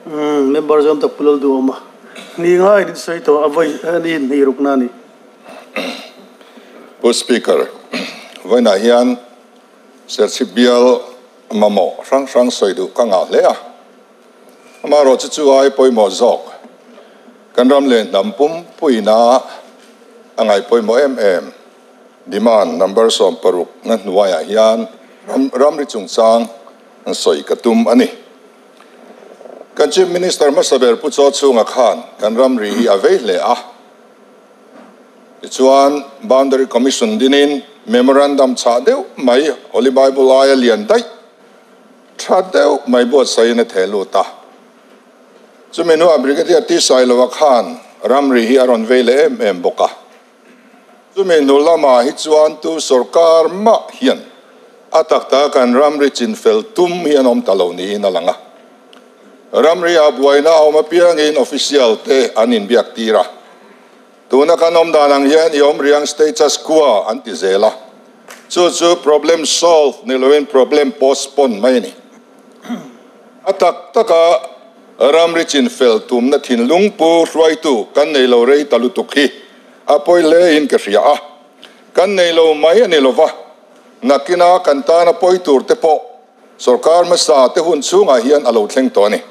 Member zawm tak Pu Lalduhawma ni ngaiin in sawi tawh a vawi ni hnih rukna a ni. Pu Speaker, vawiinah hian Serchhip bial mamawh hrang hrang sawi duh ka ngah hle a. Amaherawhchu chu ai pawimawh zawk kan ram leh hnam pumpuina a ngaih pawimawh em em demand number 60 na hnuaiah hian ramri chungchang sawi ka tum a ni. Kan Chief Minister hmasa ber Pu Chaw Chhunga khan kan ramri hi a vei hle a. Tichuan Boundary Commission dinin memorandum chhah deuh mai Holy Bible aia lian daih tha deuh mai buatsaihin a theh lut a. Chumi hnuah Brigadier T Sailova khan ramri hi a rawn vei leh em em bawk a. Chumi hnu lamah hi chuan tu sorkar mah hian a tak taka kan ramri chinfel tum hi an awm ta lo niin a lang a. Ramri ah buaina a awm apiangin official te an inbiak tir a. Tuna kan awm dan ang hian i awm riang status quo an ti zel a. Chu chu problem solve ni loin problem postpone mai a ni. A tak taka ramri chinfel tumna thinlung pu hruaitu kan nei lo rei ta lutuk hi a pawi hlein ka hria a. Kan nei lo mai a ni lova, nakina kan tana pawi tur te pawh sorkar hmasa te hun chhungah hian a lo thleng tawh a ni.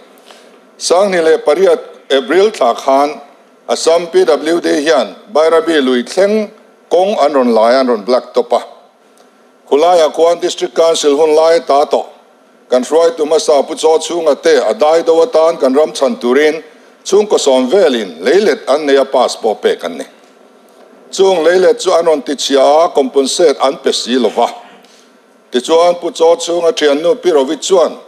28 April thla khan Assam PWD hian Bairabi lui thleng kawng an rawn lai a, an rawn black top a. Khulaiah khuan District Council hun lai ta tawh kan hruaitu hmasa Pu Chaw Chhunga te a dai do atan kan ram chhan turin chhungkaw sawm velin leilet an nei a pass pawh pek an ni. Chung leilet chu an rawn tichhia a, compensate an pe si lova. Tichuan Pu Chaw Chhunga thiannu Pi Rovi chuan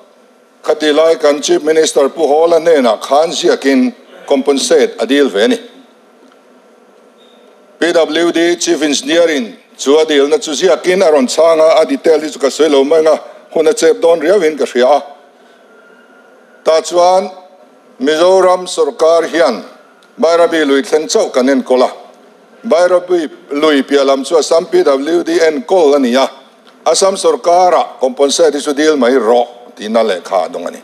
Khati lai kan Chief Minister Pu Hawla hnenah khan ziakin compensate a dil ve a ni. PWD Chief Engineer in chu a dilna chu ziakin a rawn chhang a, a detail hi chu ka sawi lo mai ang a, hun a chep dawn riauin ka hria a. Tah chuan Mizoram sorkar hian Bairabi lui thleng chauh kan enkawl a, Bairabi lui piah lam chu Assam PWD enkawl a ni a, Assam sorkara compensate hi chu dil mai rawh tihna lehkha a dawng a ni.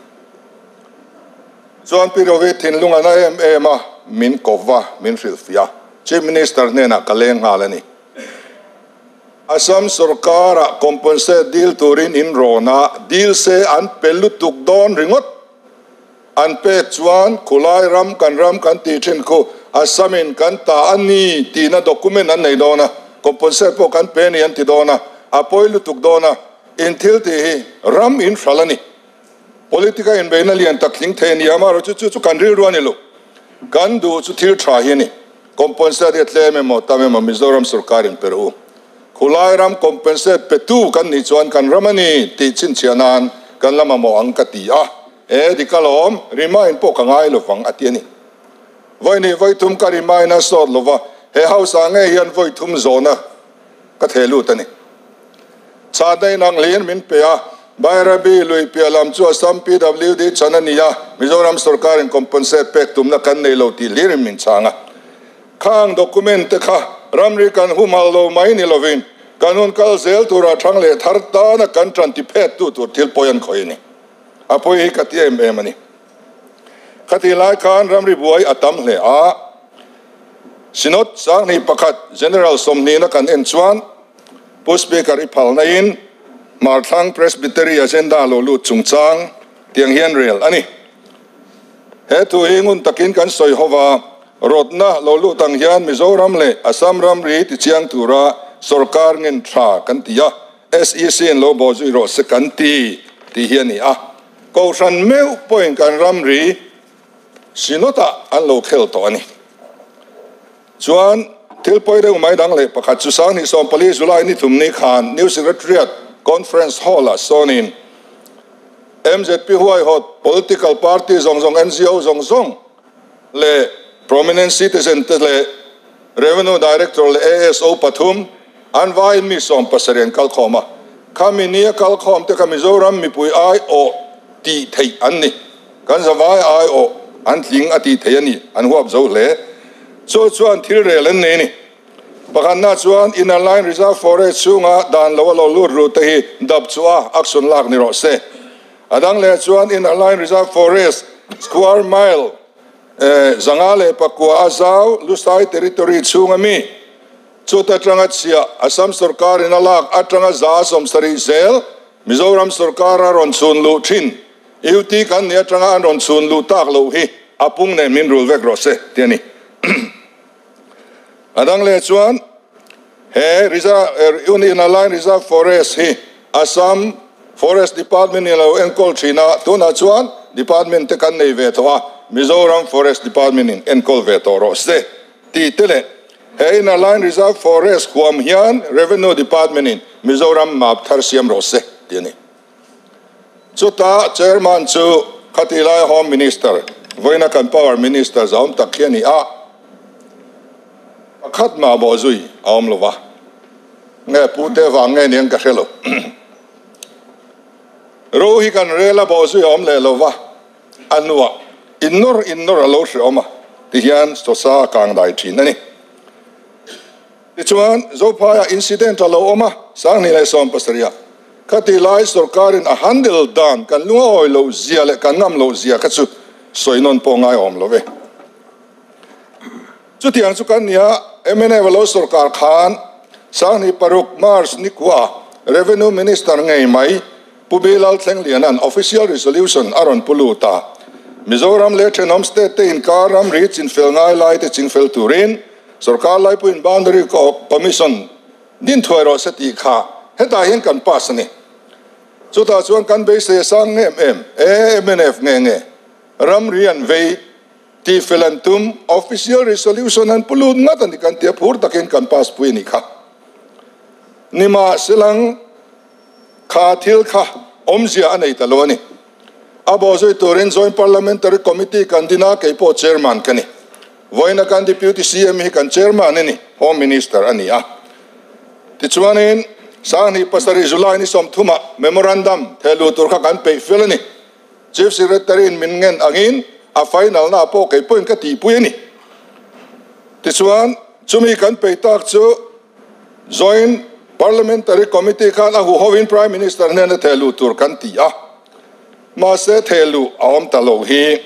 Chuan Pi Rovi thinlung a na em em a, min kawp va, min hrilhfiah a, Chief Minister hnenah ka leng nghal a ni. Assam sorkara compensate dil turin in rawn a, dil se an pe lutuk dawn ringawt. An pek chuan khulai ram kan ram kan tih thin khu Assam-in kan ta a ni tihna document an nei dawn a, compensate pawh kan pe a ni an ti dawn a, a pawi lutuk dawn a, in thil tih hi ram in hral a ni. Politic-a inbeihna lian tak tling thei a ni a, amaherawhchu chu chu kan rilru a ni lo. Kan duh chu thil tha hi a ni. Compensate hi a tlem emaw tam emaw Mizoram sorkarin pe rawh u. Khulai ram compensate petu kan nih chuan kan ram a ni tih chhinchhiah nan kan la mamawh ang ka ti a. E dik alawm, remind pawh ka ngai lovang a ti a ni. Vawi nih vawi thum ka remind a sawt lova, he house ah ngei hian vawi thum zawhna ka theh lut a ni. Chhahna inang hlir min pe a, Bairabi lui piah lam chu Assam PWD chan a ni a, Mizoram sorkarin compensate pek tumna kan nei lo tih hlirin min chhang a. Khang document te kha ramri kan humhal lo mai ni lovin kan hun kal zel tura thang leh thar tana kan tan ti phet tu tur thil pawi an khawih a ni. A pawi hi ka ti em em a ni. Khati lai khan ramri buai a tam hle a, Synod 21 General 20 na kan en chuan Pu Speaker i phalna in Hmarthlang Presbytery agenda lo lut chungchang tiang hian rel a ni. He thu hi ngun takin kan sawi ho va, rawtna lo lut ang hian Mizoram leh Assam ramri tichiang tura sorkar ngen tha kan ti a, SEC in lo bawh zui rawh se kan ti tih hi a ni a. Kohhran meuh pawhin kan ramri Synod-ah an lo khel tawh a ni. Chuan thil pawi deuh mai dang leh pakhat chu 2014 July ni thum ni khan New Secretariat Conference Hall-ah sawnin MZP huaihawt political party zawng zawng, NGO zawng zawng leh prominent citizen te leh Revenue Director leh ASO pathum an vaiin mi 70 an kalkhawm a. Khami nia kalkhawm te kha Mizoram mipui aiawh tih theih an ni. Kan zavai aiawh an tling a tih theih a ni, an huap zo hle. Chu chuan thil rel an nei a ni. Pakhatna chuan Inner Line Reserve Forest chhunga dan lo a lo lut ru te hi dap chu a action lak ni rawh se. A dang leh chuan Inner Line Reserve Forest. Square mile 509 a zau Lusai territory chhunga mi chuta tanga chhia Assam sorkar in a lak atanga 70% zel Mizoram sorkar a rawn chhun luh thin UT kan ni atanga an rawn chhun luh tak loh hi a pung nen min rul vek rawh se ti a ni. A dang leh chuan he Inner Line Reserve Forest hi Assam Forest Department in a lo enkawl thin a, tunah chuan department te kan nei ve tawh a, Mizoram Forest Department in enkawl ve tawh rawh se tih te leh he Inner Line Reserve Forest huam hian Revenue Department in Mizoram map thar siam rawh se tih a ni. Chutah Chairman chu khatih lai Home Minister, vawiina kan Power Minister zahawm tak hi a ni a, pakhat mah bawhzui a awm lo va, nge pute vang nge niang ka hre lo. Ro hi kan rel a bawhzui a awm leh lo va, a hnuah innawr innawr a lo hre awm a, tihian Sosa a kang dai thin a ni. Tichuan, Zophaiah incident a lo awm a, 2017 ah. Khatih lai sorkarin a handle dan kan lungawi loh zia leh kan ngam loh zia kha chu sawi nawn pawh ngai awm lo ve. Chutiang chu kan nia, mnf a lo sorkar khan 2006 March nikua Revenue Minister ngei mai Pu Bilal Thlengliana'n Official Resolution a rawn pu lut a, Mizoram leh thenawm state te inkar ramri chinfel ngai lai te chingfel turin Sorkar laipuiin Boundary Commission din thuai rawh se tih kha hetah hian kan pass a ni. Chutah chuan kan beisei a sang em em e, mnf nge nge ramri an vei tih fel an tum, Official Resolution an pu lut ngat a ni kan tia phur takin kan pass pui a nih kha. Nimahselang kha thil kha awmzia a nei ta lo a ni. A bawhzui turin Joint Parliamentary Committee kan din a, kei pawh Chairman ka ni. Vawiina kan Deputy CM hi kan Chairman a ni, Home Minister a ni a. Tichuanin, 2007 July ni 30 ah Memorandum thehluh tur kha kan peih fel a ni. Chief Secretary in min ngen angin a final na pawh kei pawhin ka tihpui a ni. Tichuan, chumi kan peih tak chu Joint Parliamentary Committee khan a huhovin Prime Minister hnena thehluh tur kan ti a. Mahse thehluh a awm ta lo hi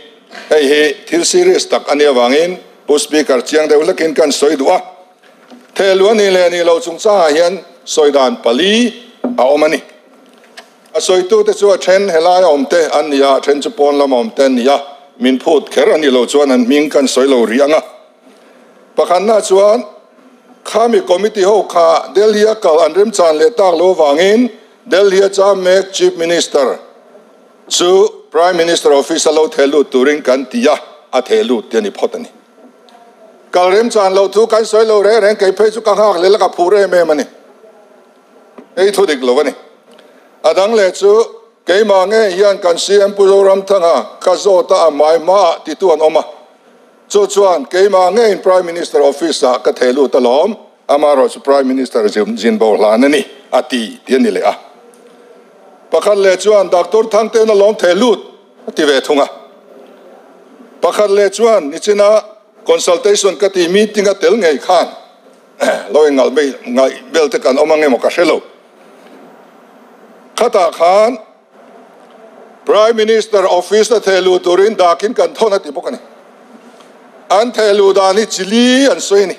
hei hi thil serious tak a nih avangin Pu Speaker chiang deuh hlekin kan sawi duh a. Thehluh a nih leh nih loh chungchangah hian sawi dan pali a awm a ni. A sawitute chu a then helai a awm te an ni a, a then chu pawn lama awm te an ni a, min phut kher a nih loh chuan an hming kan sawi lo rih ang a. Pakhatna chuan khami committee ho kha Delhi a kal an remchan leh tak lo avangin Delhi a cham mek Chief Minister chu Prime Minister office a lo theh lut turin kan ti a, a theh lut ti a ni phawt a ni. Kal remchan loh thu kan sawi lo reng reng kei phei chu ka nghak leh la ka phur em em a ni. Hei thu dik lo a ni. A dang leh chu keimah nge hian kan CM Pu Zoramthanga ka zawt a a hmai hmaah titu an awm a. Chu chuan keimah ngeiin Prime Minister office ah ka theh lut alawm, amaherawh chu Prime Minister zin bo hlan a ni, a ti tih a ni leh a. Pakhat leh chuan Doctor Thangte'n alawm theh lut a ti ve thung a. Pakhat leh chuan nichina consultation ka tih meeting a tel ngei khan lo ingalh ngaih bel te kan awm ang emaw ka hre lo. Khatah khan Prime Minister office a theh luh turin dakin kan thawn a ti bawk a ni. An theh luh dan hi chili an sawi a ni.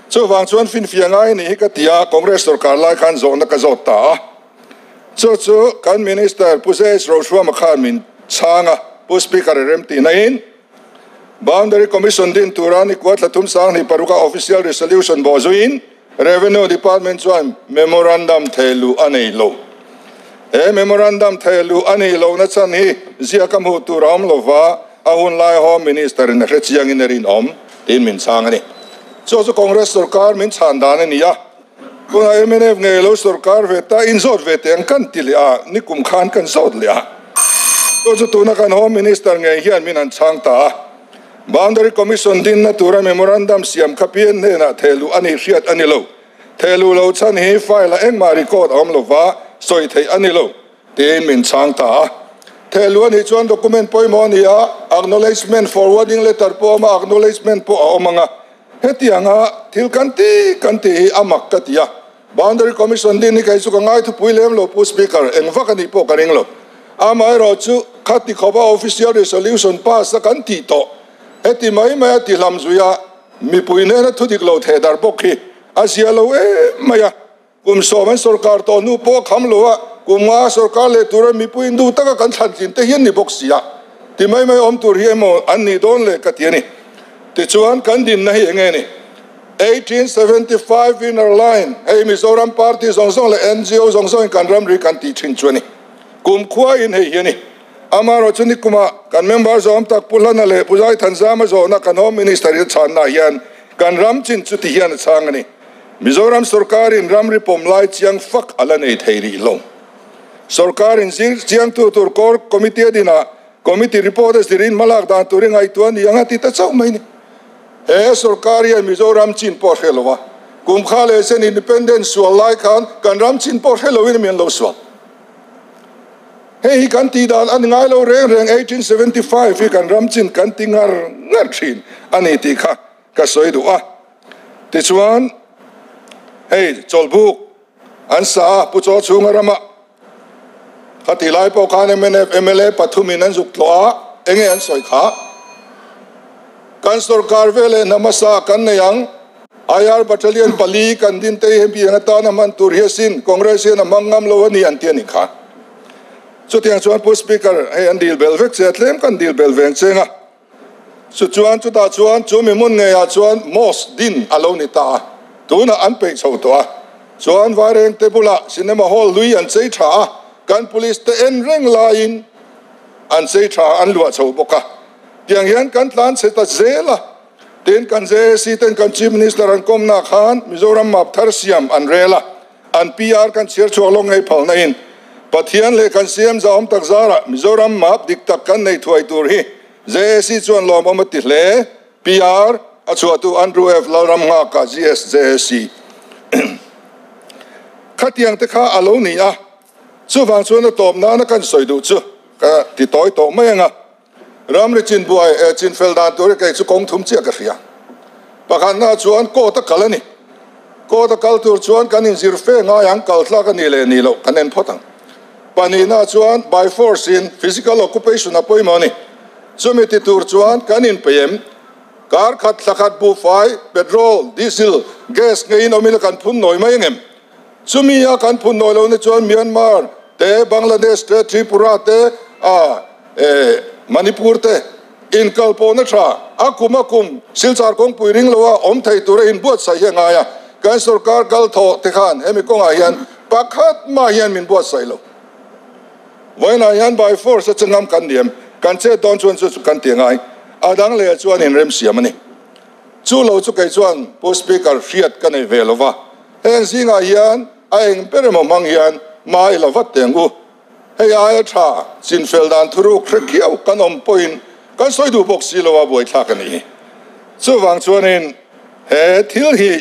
Chuvang chuan finfiah ngai a nih hi ka ti a, Congress sorkar lai khan zawhna ka zawt ta a. Chu chu kan Minister Pu JH Rohruama khan min chhang a, Pu Speaker i rem tih nain Boundary Commission din tura ni kua thla thum 2006 a official resolution bawhzuiin Revenue Department chuan memorandum theh luh a nei lo. He memorandum theh luh a nih lohna chhan hi ziak a hmuh tur a awm lova, a hun lai Home Minister in a hre chiangin a rinawm tiin min chhang a ni. Chu chu Congress sorkar min chhan dan a ni a, tunah mnf ngei lo sorkar ve ta inzawt ve teh ang kan ti leh a, nikum khan kan zawt leh a. Chu chu tuna kan Home Minister ngei hian min han chhang ta a. Boundary Commission dinna tura memorandum siam kha PN hnenah thehluh a nih hriat a ni lo. Thehluh lo chhan hi file-ah engmah record a awm lova sawi theih a ni lo, tiin min chhang ta a. Thehluh a nih chuan document pawimawh a ni a, acknowledgement forwarding letter pawh a awm a, acknowledgement pawh a awm ang a. Hetianga thil kan ti kan tih hi a mak ka ti a. Boundary Commission din hi kei chu ka ngai thupui lem lo, Pu Speaker, eng vak a nih pawh ka ring lo. Amaherawhchu, khati khawpa official resolution pass a kan tih tawh, heti mai mai a ti hlam zui a, mipui hnena thu dik lo theh darh bawk hi a zia lo em mai a. Kum sawm an sorkar tawh hnu pawh a kham lo a, kum nga sorkar leh tura mipui nu taka kan thlan tlin te hian ni bawk si a, ti mai mai awm tur hi emaw an nih dawn le ka ti a ni. Tichuan kan dinna hi enge ni? 1875 Inner Line, hei Mizoram party zawng zawng leh ngo zawng zawngin kan ramri kan tih thin chu a ni. Kum khua in hei hi a ni. Amaherawhchu nikumah kan member zawm tak Pu Hlana leh Pu Zaithanzama zawhna kan Home Minister in a chhanna hian kan ram chin chu ti hian a chhang a ni. Mizoram sorkarin ramri pawm lai chiang fak a la nei thei rih lo. Sorkarin zir chiangtu tur Core Committee a dinah Committee report a zirin hmalak dan tur i ngaihtuah a ni ang a ti ta chauh mai ni. He sorkar hian Mizoram chin pawh a hre lo a, kum kha leh sen Independence sual lai khan kan ram chin pawh hre loin mi an lo sual. Hei hi kan tih dan a ni ngai lo reng reng 1875 hi kan ram chin kan ti ngar ngar thin a ni tih kha ka sawi duh a. Tichuan hei chawlhbuk an sa a, Pu Chaw chhunga rama kha tih lai pawh khan mnf mla pathumin an zuk tlawh a, enge an sawi kha? Kan sorkar veleh hna hmasa kan nei ang, IR Battalion pali kan din te hi hemi ang atana hman tur hi asin, Congress hian a hmang ngam lo a ni an ti a ni kha. Chutiang chuan Pu Speaker, hei an dil belh vek che a, tlem kan dil belh veng cheng a. Chu chuan chutah chuan chu mi hmun ngeiah chuan mosque din a lo ni ta a, tunah an peih chho tawh a. Chuan Vairengte bulah cinema hall hlui an chei tha a, kan police te en reng laiin an chei tha an luah chho bawk a. Tiang hian kan tlan chhe ta zel a, tin kan JAC ten kan Chief Minister an kawmna khan Mizoram map thar siam an rel a, an PR kan chhiar chhuak lawk ngei phalna in Pathian leh kan CM zahawm tak zarah Mizoram map dik tak kan nei thuai tur hi JAC chuan lawmawm a ti hle. PR a chhuahtu Andrew F. Lalramnghaka GS JAC Khatiang te kha a lo ni a, chuvang chuan a tawp nana kan sawi duh chu ka ti tawi tawh mai ang a. Ramri chin buai eh chin fel dan tur hi kei chu kawng thum chiah ka hria. Pakhatna chuan court a kal a ni. Court a kal tur chuan kan inzir fe ngai ang, kal tlak a nih leh nih loh kan en phawt ang. Pahnihna chuan by force in physical occupation a pawimawh a ni. Chumi ti tur chuan kan inpeih em? Kar khat thla khat buhfai, petrol, diesel, gas ngeiin awm ila kan phun nawi mai angem? Chumi a kan phun nawi lohna chuan Myanmar te, Bangladesh te, Tripura te, a e Manipur te inkalpawhna tha a kum a kum Silchar kawngpui ring loa awm thei tura inbuatsaih hi a ngai a, kan sorkar kal thawh te khan hemi kawngah hian pakhat mah hian min buatsaih lo. Vawiinah hian by force a changam kan ni em? Kan chet dawn chuan chu chu kan ti ngai. A dang leh chuan inremsiam a ni. Chu lo chu kei chuan Pu Speaker hriat ka nei ve lo va, heng zingah hian a eng ber emaw hmang hian hma i la vat teh ang u. Hei aia tha chinfel dan thuruk hre khiau kan awm pawhin kan sawi duh bawk si lo a buaithlak a nih hi. Chuvang chuanin he thil hi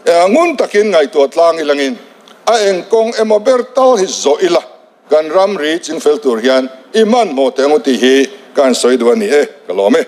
ngun takin ngaihtuah tlang ilangin a eng kawng emaw ber tal hi zawh ila kan ramri chinfel tur hian i hmanhmawh teh ang u tih hi kan sawi duh a ni e, ka lawm e.